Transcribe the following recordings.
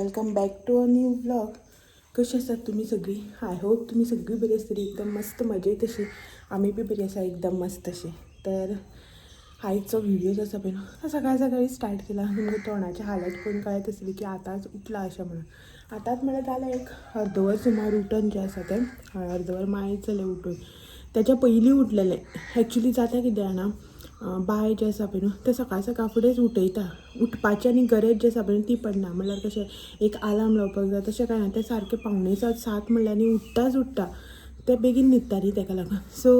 Welcome back to a new vlog. कशी आसात तुमी सगळीं? I hope तुमी सगळीं बरी आसतली, एकदम मस्त मजेत अशी. आमी बी बरी आसा, एकदम मस्त अशी. तर आयचो व्हिडिओ जो आसा पळय न्हू, सकाळ सकाळी स्टार्ट केला. तुमकां तोंडाची हालत पळोवन कळत आसतली की आतांच उठला अशें म्हणून. आतांच म्हळ्यार जालें एक अर्दवर सुमार उठून जें आसा तें. हय, अर्दवर मायज जालें उठून. तेच्या पयलीं उठलेलें. एक्चुली जाता कितें जाणा, बाय जें आसा पळय न्हू, तें सकाळ सकाळ फुडेंच उठयता. उठपाची आनी गरज जी आसा पळय न्हू, ती पडना. म्हणल्यार कशें, एक आलार्म लावपाक जाय तशें कांय ना. तें सारकें 6:45 7 म्हणल्यार न्ही उठ्ठाच उठ्ठा. तें बेगीन न्हिदता न्ही, तेका लागून. सो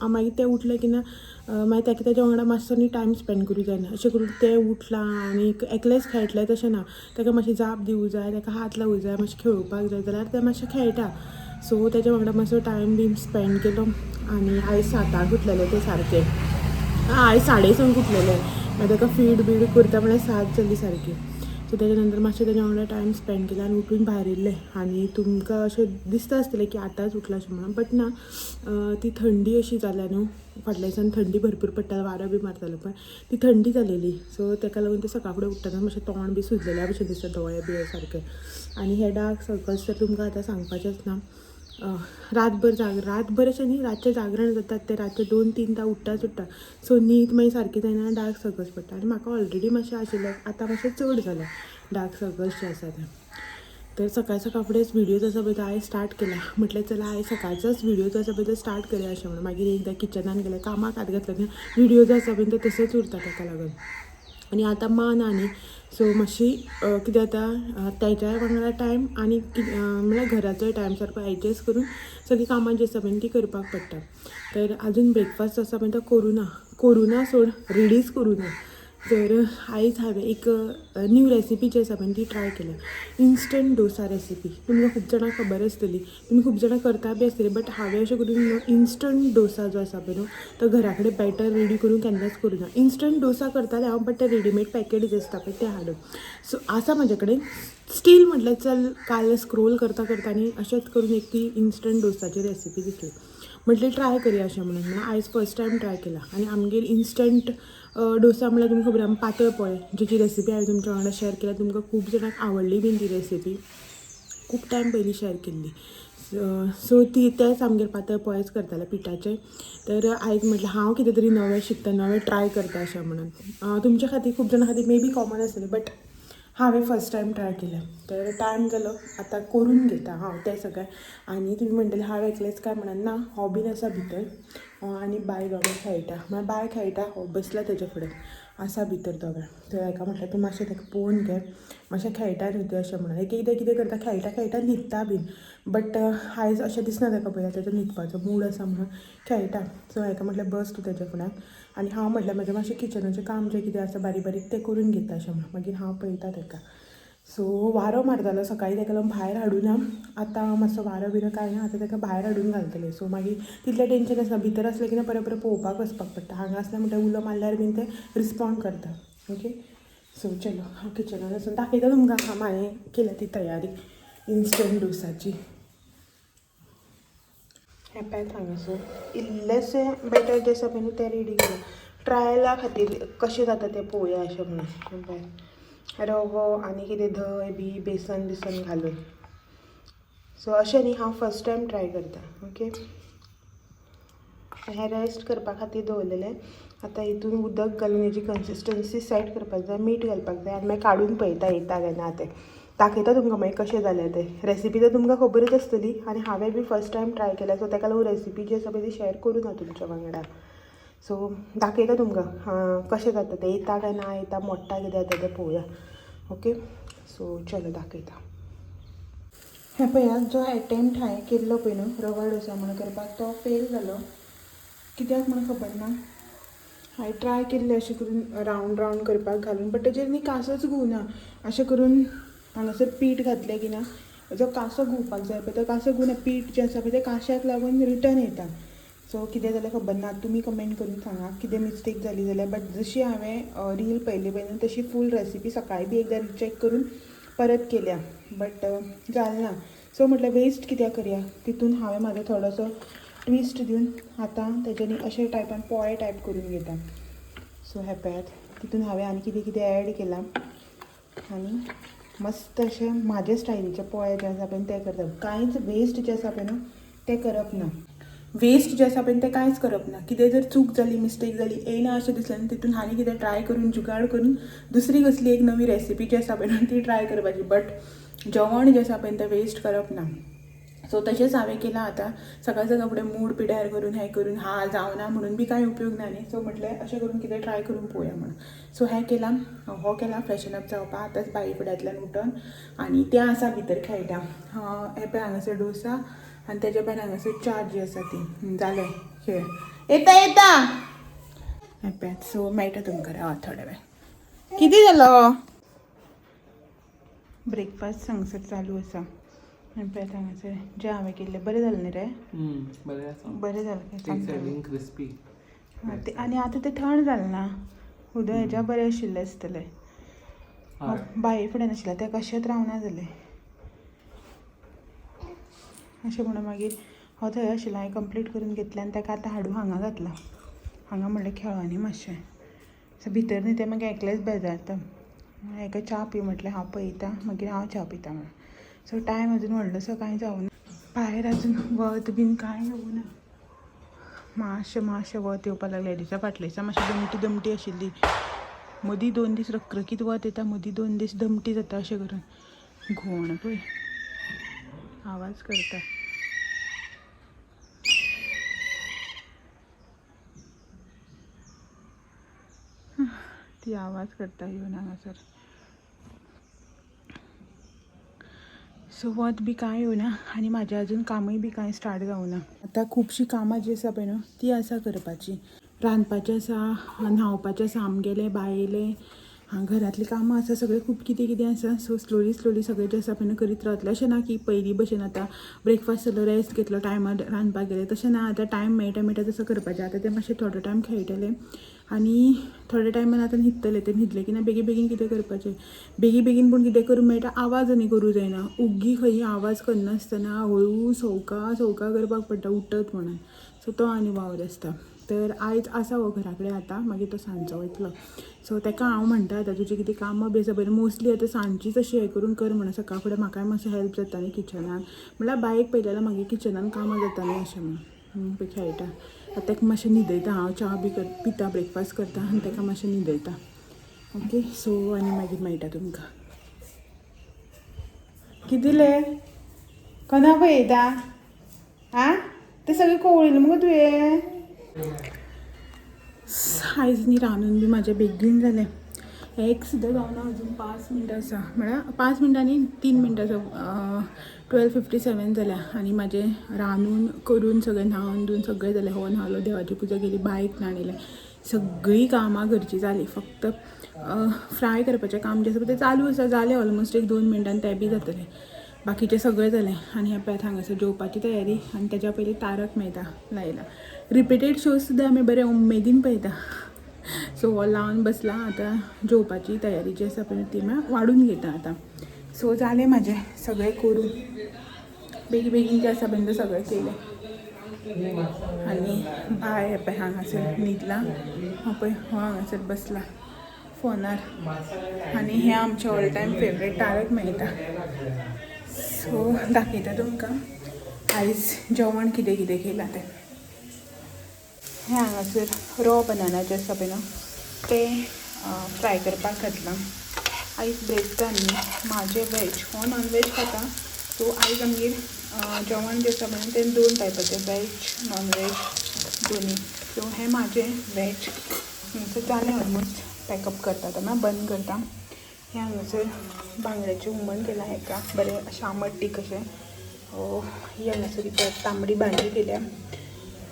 मागीर तें उठलें की ना, मागीर तेका तेज्या वांगडा मातसो न्ही टायम स्पेंड करूं जायना. अशें करून तें उठलां आनी एकलेंच खेळटलें तशें ना. तेका मातशें जाप दिवूं जाय, तेका हात लावूं जाय, मातशें खेळोवपाक जाय जाल्यार तें मातशें खेळटा. सो तेज्या वांगडा मातसो टायम बीन स्पेंड केलो आनी आयज 7 उठलेलें तें सारकें. आयज 6:30 उठलेलें. मागीर ताका फीड बीड करता म्हळ्यार 7 जालीं सारकीं. सो तेच्या नंतर मातशें तेज्या वांगडा टायम स्पेंड केला आनी उठून भायर येयल्लें. आनी तुमकां अशें दिसता आसतलें की आतांच उठलां अशें म्हणून, बट ना. ती थंडी अशी जाल्या न्हू, फाटल्या दिसान थंडी भरपूर पडटाली, वारो बी मारतालो, पण ती थंडी जालेली. सो तेका लागून ते सकाळ फुडें उठ्ठना मातशें तोंड बी सुजलेल्या भशेन दिसता, दोळे बी सारके. आनी हे डार्क सर्कल्स तर तुमकां आतां सांगपाचेंच ना. रातभर जाग, रातभर अशें न्ही, रातचें जागरण जातात ते रातचे 2-3 दां उठ्ठाच उठ्ठा. सो न्हीद मागीर सारकी जायना, डार्क सर्कल्स पडटा. आनी म्हाका ऑलरेडी मातशें आशिल्लें, आतां मातशें चड जालें डार्क सर्कल्स जे आसा ते. तर सकाळ सकाळ फुडेंच व्हिडिओ जो आसा पळय तो हांवें स्टार्ट केला. म्हटलें चला, हांवें सकाळचोच व्हिडिओ जो आसा पळय तो स्टार्ट करया अशें म्हणून. मागीर एकदां किचनान गेलें, कामाक हात घातलो की व्हिडिओ जो आसा पळय तो तसोच उरता, ताका लागून. आनी आतां मा ना न्ही, सो मातशी कितें जाता, तेज्याय वांगडा टायम आनी म्हणल्यार घराचोय टायम सारको एडजस्ट करून सगळीं कामां जीं आसा पळय ती करपाक पडटा. तर अजून ब्रेकफास्ट आसा पळय तो करूं ना, करूं ना सोड, रेडीच करूं ना. तर आयज हांवें एक न्यू रेसिपी जी आसा पळय ती ट्राय केल्या, इन्स्टंट डोसा रेसिपी. तुमकां खूब जाणांक खबर आसतली, तुमी खूब जाणां करता बी आसतली, बट हांवें अशें करून इन्स्टंट डोसा जो आसा पळय न्हू, तो घरा कडेन बॅटर रेडी करून केन्नाच करूं ना. इन्स्टंट डोसा करतालें हांव, बट ते रेडीमेड पॅकेट जे आसता पळय ते हाडून. सो आसा म्हाजे कडेन स्टील. म्हटलें चल, काल स्क्रोल करता करता न्ही अशेंच करून एक ती इन्स्टंट डोसाची रेसिपी दिसली. म्हटलें ट्राय करया अशें म्हणून. म्हणून आयज फर्स्ट टायम ट्राय केला. आनी आमगेर इन्स्टंट डोसा म्हणल्यार तुमकां खबर आसा, पातळ पोळे, जेची रेसिपी हांवें तुमच्या वांगडा शेअर केल्या. तुमकां खूब जाणांक आवडली बीन ती रेसिपी, खूब टायम पयलीं शेअर केल्ली. सो ती तेच आमगेर पातळ पोळेच करताले पिठाचे. तर आयज म्हटलें हांव कितें तरी नवें शिकता, नवें ट्राय करता अशें म्हणून. तुमच्या खातीर, खूब जाणां खातीर मे बी कॉमन आसतलें, बट हांवें फर्स्ट टायम ट्राय केलें. तर टायम जालो, आतां करून घेता हांव तें सगळें. आनी तुमी म्हणटले हांव एकलेंच काय म्हणून, ना, हो बीन आसा भितर. हो आनी बाय दोगां खेळटा. म्हळ्यार बाय खेळटा, हो बसला तेज्या फुडें आसा भितर दोगां. तर हेका म्हटलें तूं मातशें ताका पळोवन घे, मातशें खेळटा न्हू तें अशें म्हणून. एक एकदां कितें करता, खेळटा खेळटा न्हिदता बीन, बट आयज अशें दिसना ताका पळयल्यार तेजो न्हिदपाचो मूड आसा म्हणून खेळटा. सो हेका म्हटलें बस तूं तेज्या फुड्यान आनी हांव म्हटलें म्हजें मातशें किचनाचें काम जें कितें आसा बारीक बारीक तें करून घेता अशें म्हणून. मागीर हांव पळयता ताका. सो वारो मारतालो सकाळीं, ताका लागून भायर हाडूना. आतां मातसो वारो बिरो कांय ना, आतां ताका भायर हाडून घालतलें. सो मागीर तितलें टेंशन आसना. भितर आसलें की ना परत परत पळोवपाक वचपाक पडटा. हांगा आसलें म्हणटकीर उलो मारल्यार बीन ते रिस्पोंड करता. ओके, सो चलो, हांव किचनान वचून दाखयता तुमकां हांवें केल्या ती तयारी इन्स्टंट डोसाची. हें पळयात, हांगासर इल्लेंशें बॅटर जें आसा पळय न्हू, तें रेडी केलां ट्रायला खातीर, कशें जाता तें पळोवया अशें म्हणून. हें पळयात, रवो आनी कितें धंय बी बेसन बिसन घालून. सो अशें न्ही, हांव फर्स्ट टायम ट्राय करता. ओके, हें रेस्ट करपा खातीर दवरलेलें. आतां हितून उदक घालून हेजी कन्सिस्टन्सी सेट करपाक जाय, मीठ घालपाक जाय आनी मागीर काडून पळयता येता काय ना तें. दाखयता तुमकां मागीर कशें जालें तें. रेसिपी तर तुमकां खबरच आसतली आनी हांवें बी फर्स्ट टायम ट्राय केल्या, सो ताका लागून रेसिपी जी आसा पळय ती शेअर करूं ना तुमच्या वांगडा. सो दाखयता तुमकां कशें जाता तें, येता काय ना येता, मोडटा, कितें जाता तें पळोवया. ओके, सो चलो, दाखयता. हें पळयात, जो एटेम्प्ट हांवें केल्लो पळय न्हू रवा डोसा म्हणून करपाक, तो फेल जालो. कित्याक म्हणून खबर ना. हांवें ट्राय केल्लें अशें करून रावंड रावंड करपाक घालून, बट तेजेर न्ही कासोच घुंवना. अशें करून हांगासर पीठ घातलें की ना, जो कासो घुंवपाक जाय पळय तो कासो घुंवना. पीठ जें आसा पळय तें काश्याक लागून रिटर्न येता. सो कितें जालें खबर ना. तुमी कमेंट करून सांगा कितें मिस्टेक जाली जाल्यार. बट जशी हांवें रील पळयली पळय न्हू, तशी फूल रेसिपी सकाळीं बी एकदां रिचॅक करून परत केल्या, बट जालें ना. सो म्हटलें वेस्ट कित्याक करया, तितून हांवें म्हाजो थोडोसो ट्विस्ट दिवन आतां तेज्यानी अशे टायपान पोळे टायप करून घेता. सो हें पळयात, तितून हांवें आनी कितें कितें एड केलां आनी मस्त अशें म्हाजे स्टायलीचे पोळे जे आसा पळय ते करता. कांयच वेस्ट जें आसा पळय न्हू तें करप ना. वेस्ट जें आसा पळय तें कांयच करप ना. कितें जर चूक जाली, मिस्टेक जाली, येयना अशें दिसलें न्हू तितून आनी कितें ट्राय करून जुगाड करून दुसरी कसली एक नवी रेसिपी जी आसा पळय न्हू ती ट्राय करपाची. बट जेवण जें आसा पळय तें वेस्ट करप ना. सो तशेंच हांवें केलां. आतां सकाळ सकाळ फुडें मूड पिड्यार करून हें करून हा जावना म्हणून बी कांय उपयोग ना न्ही. सो म्हटलें अशें करून कितें ट्राय करून पळोवया म्हणून. सो हें केलां, हो केला फ्रेशन अप जावपा. आतांच बाई फुड्यांतल्यान उठून आनी तें आसा भितर खेळटा. हें पळय हांगासर डोसा आनी तेज्या भायर हांगासर च्या जी आसा ती जालें खेळ येता येता. हें पळयात. सो मेळटा तुमकां राव थोड्या वेळ. कितें जालो ब्रेकफास्ट हांगासर चालू आसा. हें पळयात हांगासर जें हांवें केल्लें. बरें जालें न्ही रे? बरें आसा. बरें जालें काय सांगता. क्रिस्पी. ते आनी आतां तें थंड जालें ना, उदक हेज्या बरें आशिल्लें आसतलें. बाये फुडें नाशिल्लें तें कशेंच रावना जालें. अशें म्हणून मागीर हो थंय आशिल्लो हांवें कंप्लीट करून घेतलें आनी ताका आतां हाडून हांगा घातला. हांगा म्हणलें खेळोनी मातशें. सो भितर न्ही तें मागीर एकलेंच बेजारता. हेका च्या पी म्हटलें, हांव पळयता मागीर हांव च्या पिता म्हणून. सो टायम अजून व्हडलोसो कांय जावना. भायर अजून वत बीन कांय येवना. मातशें मातशें वत येवपाक लागलें. दिसा फाटल्या दिसा मातशें दमटी दमटी आशिल्ली. मदीं 2 दीस रखरखीत वत येता, मदीं 2 दीस दमटी जाता अशें करून. घुंवण पळय आवाज करता. ती आवाज करता येवन हांगासर. सो वत बी कांय येवना आनी म्हाजें अजून कामूय बी कांय स्टार्ट जावना. आतां खुबशीं कामां जीं आसा पळय न्हू ती आसा करपाची. रांदपाचें आसा, न्हांवपाचें आसा, आमगेलें बायलें, घरांतलीं कामां आसा, सगळें खूब कितें कितें आसा. सो स्लोली स्लोली सगळें जें आसा पळय न्हू करीत रावतलें. अशें ना की पयलीं भशेन आतां ब्रेकफास्ट जालो, रेस्ट घेतलो, टायमार रांदपाक गेलें, तशें ना. आतां टायम मेळटा मेळटा तसो करपाचें. आतां तें मातशें थोडो टायम खेळटलें आनी थोड्या टायमान आतां न्हिदतलें. तें न्हिदलें की ना बेगीन बेगीन कितें करपाचें, बेगीन बेगीन पूण कितें करूंक मेळटा. आवाज आनी करूं जायना, उग्गी खंय आवाज करनासतना हळू सवका सवका करपाक पडटा उठत म्हणून. सो तो आनी वावर आसता. तर आयज आसा हो घरा कडेन आतां, मागीर तो सांजचो वयतलो. सो ताका हांव म्हणटा आतां तुजें कितें कामां बी आसा पळय मोस्टली आतां सांजचीच अशें हें करून कर म्हणून. सकाळ फुडें म्हाकाय मातशें हेल्प जाता न्ही किचनान. म्हणल्यार बायक पळयलें जाल्यार मागीर किचनान कामां जाता न्ही अशें म्हणून. पळय खेळटा आतां ताका मातशें न्हिदयता हांव. च्या बी पिता, ब्रेकफास्ट करता आनी ताका मातशें न्हिदयता. ओके सो आनी मागीर मेळटा तुमकां. कितें कोणा पळयता आं तें सगळें कोवळिल्लें मुगो तुवें. आयज न्ही रांदून बी म्हाजें बेगीन जालें. एक सुद्दां जावना अजून 5 मिनटां आसा. म्हळ्यार 5 मिनटां न्ही 3 मिनटां आसा. 12:57 जाल्या आनी म्हाजें रांदून करून सगळें न्हांवन धुवन सगळें जालें. हो न्हालो, देवाची पुजा केली, बायक न्हाणयलें, सगळीं कामां घरचीं जालीं. फक्त फ्राय करपाचें काम जें आसा तें चालू आसा, जालें ऑलमोस्ट एक 2 मिनटान तें बी जातलें. बाकीचें सगळें जालें. आनी हें पळयात हांगासर जेवपाची तयारी आनी तेज्या पयलीं तारक मेहता लायला. रिपीटेड शोज सुद्दां आमी बरे उमेदीन पळयता. सो हो लावन बसला. आतां जेवपाची तयारी जी आसा पळय ती वाडून घेता आतां. सो जालें म्हाजें सगळें करून, बेगीन बेगीन जें आसा पळय तें सगळें केलें. आनी बाय हें पळय हांगासर न्हिदला. हो पळय हो हांगासर बसला फोनार. आनी हें आमचें all time favourite Tarak Mehta. So दाखयता तुमकां आयज जेवण कितें कितें केलां तें. हें हांगासर रॉ बनाना जे आसा पळय न्हू तें फ्राय करपाक घातलां. आयज ब्रेस्तान न्ही म्हाजें वेज, हो नॉन वेज खाता. सो आयज आमगेर जेवण जें आसा पळय तें 2 टायपाचें, वेज नॉन वेज दोनी. सो हें म्हाजें वेज हांगासर जालें ऑलमोस्ट. पॅकअप करता आतां, बंद करता. हें हांगासर बांगड्याचें हुमण केलां हेका बरें अशें आंबट तीख अशें. ही हांगासर तांबडी भाजी केल्या.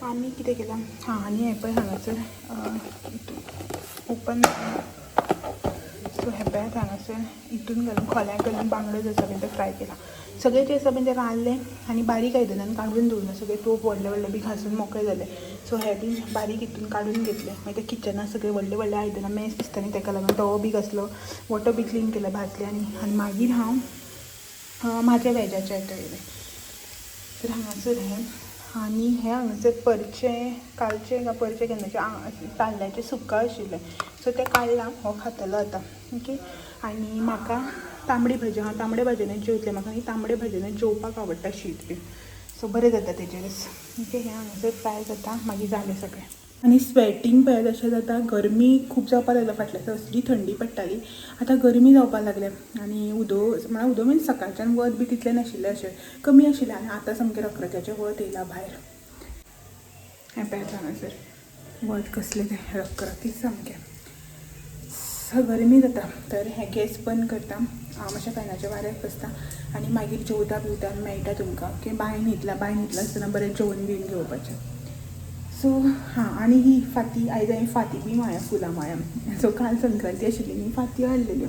आनी कितें केलां हां. आनी हें पळय हांगासर ओपन. सो हें पळयात हांगासर हितून घालून खोल्याक घालून बांगडे जे आसा पळय ते फ्राय केला. सगळें जें आसा पळय तें रांदलें आनी बारीक आयदनान काडून दवरलें. सगळें तोप व्हडले व्हडले बी घासून मोकळे जाले. सो हें बी बारीक हितून काडून घेतलें. मागीर तें किचनान सगळें व्हडले व्हडले आयदनां मेस दिसता न्ही तेका लागून तवो बी घासलो, वोटो बी क्लीन केलें, भाजलें. आनी मागीर हांव म्हाज्या वेजाचें आयटम येयलें. तर हांगासर हें आनी हें हांगासर परचें कालचें काय परचें केन्नाचें ताल्ल्याचें सुक्का आशिल्लें. सो तें काडलां, हो खातलो आतां. ओके आनी म्हाका तांबडी भाजी. हांव तांबडे भाजयेनच जेवतलें. म्हाका न्ही तांबडे भाजयेनच जेवपाक आवडटा शीत बी. सो बरें जाता तेजेरच. ओके, हें हांगासर फ्राय जाता, मागीर जालें सगळें. आनी स्वेटींग पळयात अशें जाता, गरमी खूब जावपाक लागल्या. फाटल्या असली थंडी पडटाली, आतां गरमी जावपाक लागल्या. आनी उदक म्हळ्यार उदक मिन्स सकाळच्यान वत बी तितलें नाशिल्लें, अशें कमी आशिल्लें. आनी आतां सामकें रखरख्याचें वत येयलां भायर. हें पळयात हांगासर वत कसलें तें, रखरखीत सामकें. गरमी जाता. तर हें गॅस बंद करता हांव, मातशें फॅनाच्या वाऱ्याक बसता आनी मागीर जेवता बिवता मेळटा तुमकां. ओके, बाय न्हिदला, बाय न्हिदला आसतना बरें जेवन बीन घेवपाचें. सो हां, आनी ही फाती आयज हांवें फाती बी माळ्या, फुलां माळ्या. सो काल संक्रांती आशिल्ली न्ही, फाती हाडलेल्यो.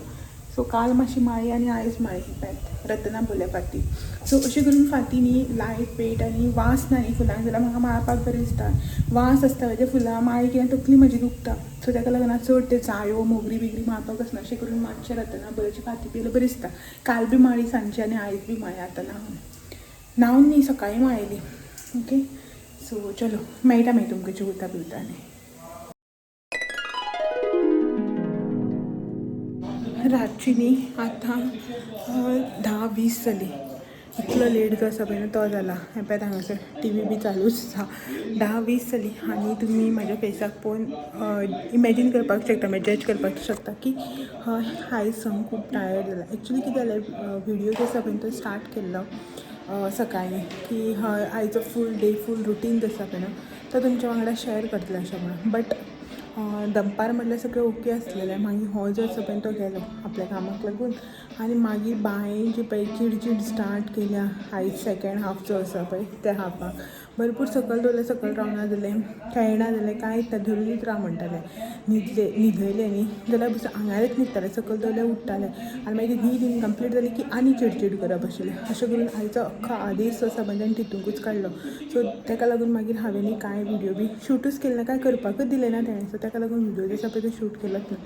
सो काल मातशी माळी आनी आयज माळी. ही पळयात रत्नां बोल्या फाती. सो अशें करून फाती न्ही लायट वेट आनी वास ना न्ही फुलांक जाल्यार म्हाका माळपाक बरें दिसता. वास आसता पळय ते फुलां माळी कितें तकली म्हजी दुखता. सो ताका लागून हांव चड ते जायो मोगरी बिगरी माळपाक वचना. अशें करून मातशें रत्नां बोल्याची फाती बी बरें दिसता. काल बी माळी सांजची आनी आयज बी माळी. आतां न्हांवन न्हांवन न्ही सकाळीं माळयली. ओके, सो चलो मेळटा मागीर तुमकां जेवता बिवता. आनी रातची न्ही आतां 10:20 जाली. इतलो लेट जो आसा पळय न्हू तो जाला. हें पळयात हांगासर टी व्ही बी चालूच आसा. 10:20 जाली आनी तुमी म्हाज्या फेसाक पळोवन इमॅजीन करपाक शकता, मागीर जज करपाक शकता की हय आयज हांव खूब टायर्ड जाला. एक्चुली कितें जालें, व्हिडियो जो आसा पळय तो स्टार्ट केल्लो सकाळीं की हय आयचो फूल डे फूल रुटीन जो आसा पळय न्हू तो तुमच्या वांगडा शेअर करतलें अशें म्हणून. बट दनपार म्हटल्यार सगळें ओके आसलेलें. मागीर हो जो आसा पळय तो गेलो आपल्या कामाक लागून आनी मागीर बायन जी पळय चिडचीड स्टार्ट केल्या आयज सेकेंड हाफ जो आसा पळय त्या हाफाक भरपूर सकयल दवरलें, सकयल रावना जालें, खेळना जालें, कांयच ना, धरूनच राव म्हणटालें. न्हिदलें, न्हिदयलें न्ही जाल्यार बसून आंगारच न्हिदतालें, सकयल दवरल्यार उठ्ठालें. आनी मागीर न्हीद इनकम्प्लीट जाली की आनी चिडचीड करप आशिल्लें. अशें करून आयचो अख्खो आदेस जो आसा पळय ताणें तितूंकूच काडलो. सो ताका लागून मागीर हांवें न्ही कांय व्हिडियो बी शूटूच केले ना, कांय करपाकूच दिलें ना तेणें. सो ताका लागून व्हिडियो जो आसा पळय तो शूट केलोच ना.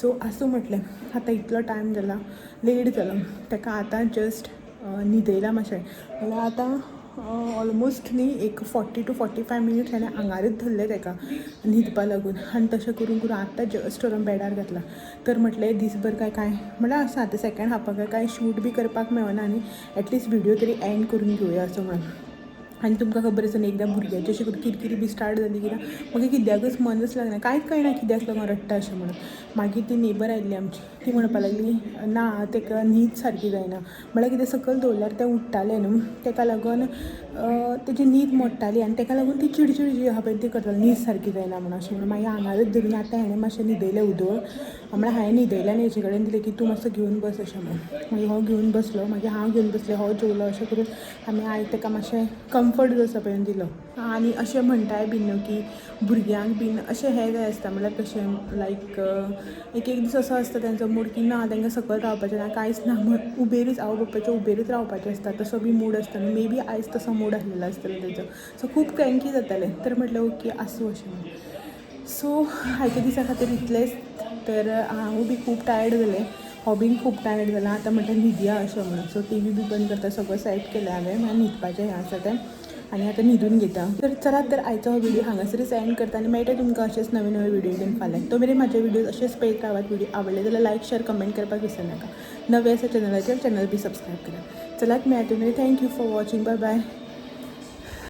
सो आसूं म्हटलें, आतां इतलो टायम जाला, लेट जालो, ताका आतां जस्ट न्हिदयला मातशें. म्हणल्यार आतां ऑलमोस्ट न्ही एक 40 टू 45 मिनिट्स हांवें आंगारच धरलें ताका न्हिदपा लागून. आनी तशें करून करून आतां जस्ट व्हरून बेडार घातला. तर म्हटलें दीसभर काय कांय म्हळ्यार आसा आतां सेकेंड हाफाक काय शूट बी करपाक मेळना न्ही, एटलिस्ट व्हिडियो तरी एंड करून घेवया असो म्हणून. आनी तुमकां खबर आसा न्ही, एकदां भुरग्याची अशी किरकिरी बी स्टार्ट जाली की ना मागीर कित्याकच मनच लागना, कांयच कळना कित्याक लागून रडटा अशें म्हणून. मागीर ती नेबर आयिल्ली आमची, ती म्हणपाक लागली ना ताका न्हीद सारकी जायना, म्हळ्यार कितें सकयल दवरल्यार तें उठ्ठालें न्हू, ताका लागून तेजी न्हीद मोडटाली आनी ताका लागून ती चिडचिड जी आहा पळय ती करताली, न्हीद सारकी जायना म्हणून अशें म्हणून. मागीर आंगारच धरून आतां हेणें मातशें न्हिदयलें उदक, म्हळ्यार हांवें न्हिदयलें आनी हेजे कडेन दिलें की तूं मातसो घेवन बस अशें म्हणून. मागीर हो घेवन बसलो, मागीर हांव घेवन बसलें, हो जेवलो. अशें करून आमी आयज ताका मातशें कम्फर्ट जो आसा पळय दिलो. आनी अशें म्हणटाय बीन न्हू की भुरग्यांक बीन अशें हें जाय आसता, म्हळ्यार कशें लायक एक एक दीस असो आसता तेंचो मूड की ना तांकां सकयल रावपाचें ना, कांयच ना, उबेरूच आवय बापायच्या उबेरूच रावपाचें आसता, तसो बी मूड आसता न्हू. मे बी आयज तसो मूड आसलेलो आसतलो तेजो. सो खूब क्रँकी जातालें. तर म्हटलें ओके आसूं अशें म्हणून. सो आयच्या दिसा खातीर इतलेंच. तर हांवूय बी खूब टायर्ड जालें, हो बीन खूब टायर्ड जाला. आतां म्हटलें न्हिदया अशें म्हणून. सो टी व्ही बी बंद करता, सगळें सेट केलें हांवें, मागीर न्हिदपाचें हें आसा तें आनी आतां न्हिदून घेता. तर चलात तर आयचो हो व्हिडियो हांगासरच एंड करता आनी मेळटा तुमकां अशेंच नवे नवे व्हिडियो घेवन फाल्यां. तो मेरेन म्हाजे व्हिडियोज अशेंच पळयत रावात. व्हिडियो आवडले जाल्यार लायक शेअर कमेंट करपाक विसरनाका. नवे आसा चॅनलाचेर चॅनल बी सबस्क्रायब करात. चलात मेळटा तुमी. Thank you for watching. Bye bye.